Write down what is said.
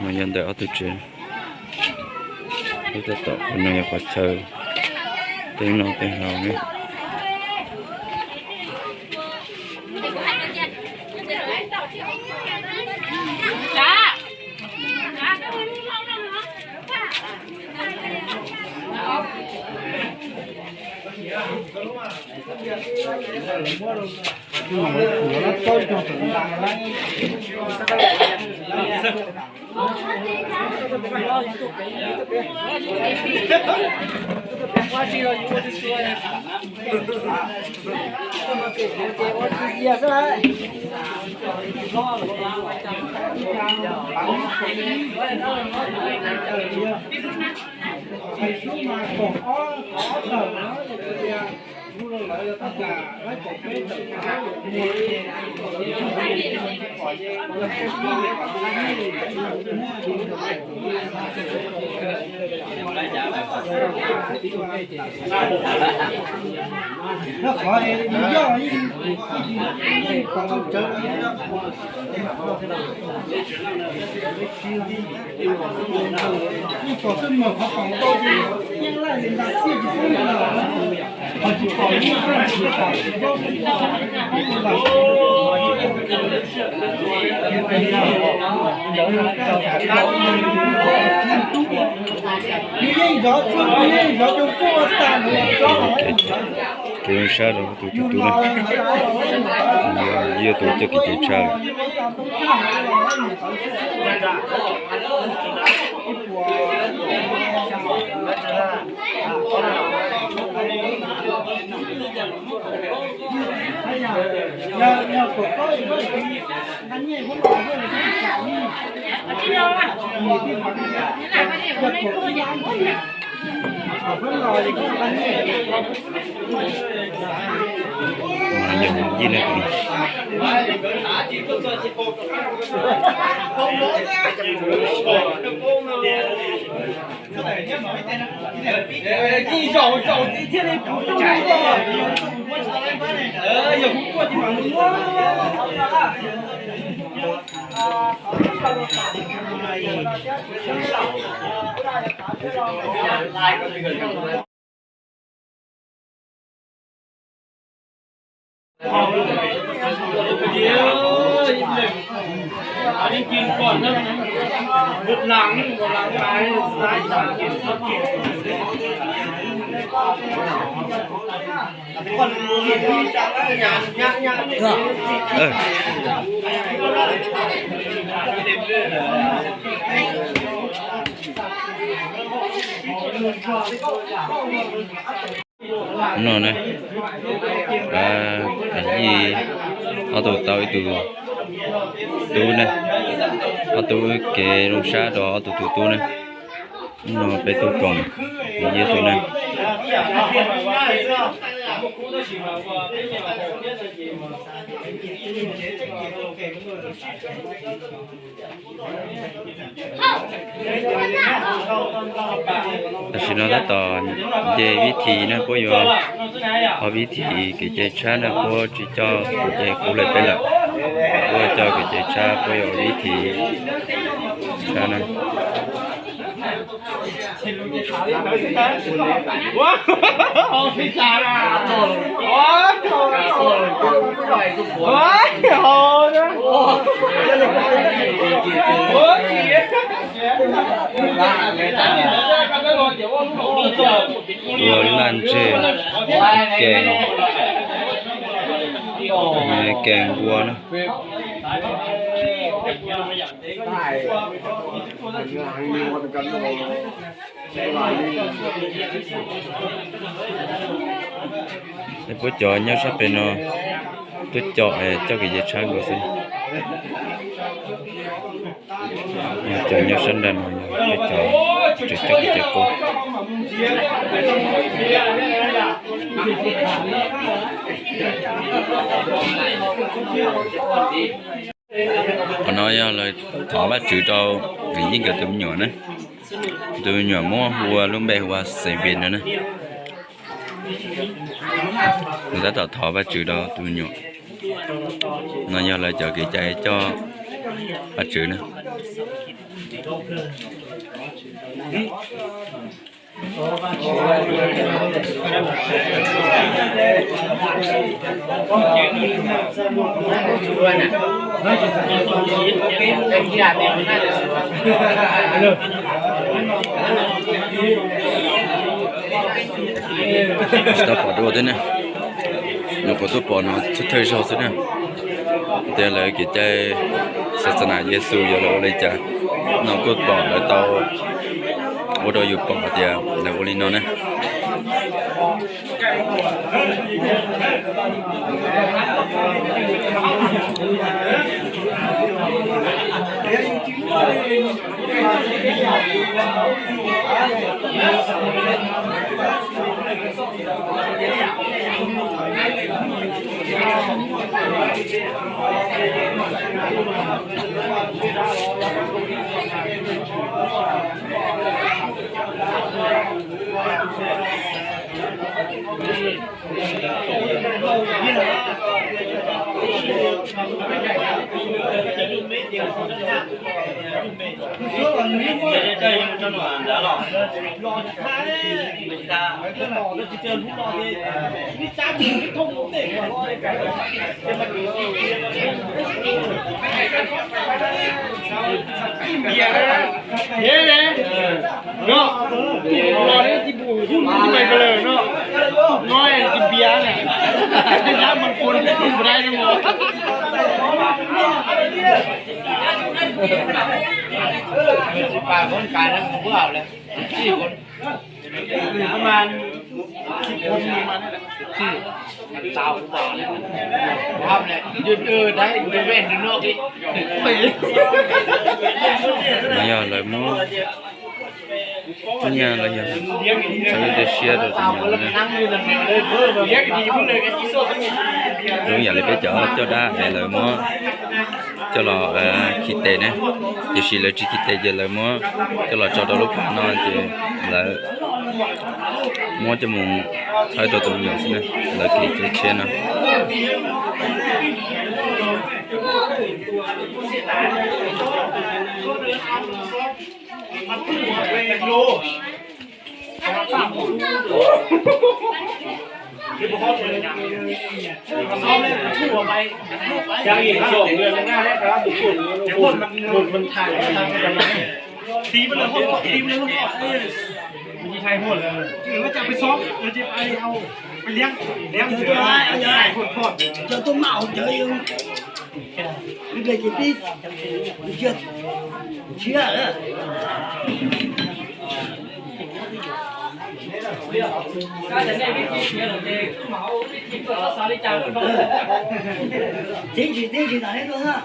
No yog ntawm ob tug tsev, lub tab tom qhov no yog qhov chaw, tej no tej haus ne. Kev zoo sab rau tus tub na, yog tus coj kev cai tshaj lawm. Yog mus yij ne tus no. No na, yij ob tug tau ib tug tub na, ob tug kev zoo sab rau ob tug tub na. No peb tub koom yij tug na. Tam sim no tab tom nce vib thim na, puab yuav ob vib thim kev cai tshab na, puab tsis coj kev cai qub li peb lawm, puab coj kev cai tshab, puab yuav ob vib thim tshab na. Ua laj ntseg, kees, kees npua na. Puab cov nyob sab pem no tuaj coj, coj kev cai tshab nkaus xwb. Cov nyob sab nrad no yog peb cov tseem coj kev cai qub. Qhov no yog lawv thov Vajtswv rau Yij nkawd tus me nyuam na. Tus me nyuam muab hu ua lub npe hu ua Xeem Vin no na. Nws tab tom thov Vajtswv rau tus me nyuam. No yog lawv cov kev cai coj Paj tswv na. Tsis tau pom dua thiab ne. Nyuam qhuav tuaj pom no thawj zaug xwb na. Tias lawv kev cai xa xa nas Yexus yog lawv ua li cas no kuj pom lawv tau ua rau yus pom hais tias lawv ua li no na. No yog lawv muab nyiaj los yog txhawb tej siab rau tus nyuam na. Zoo yam li peb cov coj dab es lawv muab coj los khi tes ne, tiam sis lawv tsis khi tes ces lawv muab coj los tso rau lub phab no ces lawv muab coj mus txhawb rau tus me nyuam xwb na, lawv kev cai tshiab no. Cov tuaj maj hauv cawv, peb ple ces peb cia tshiab lawm. Txiv ntsis, txiv ntsis tam ne tuaj na.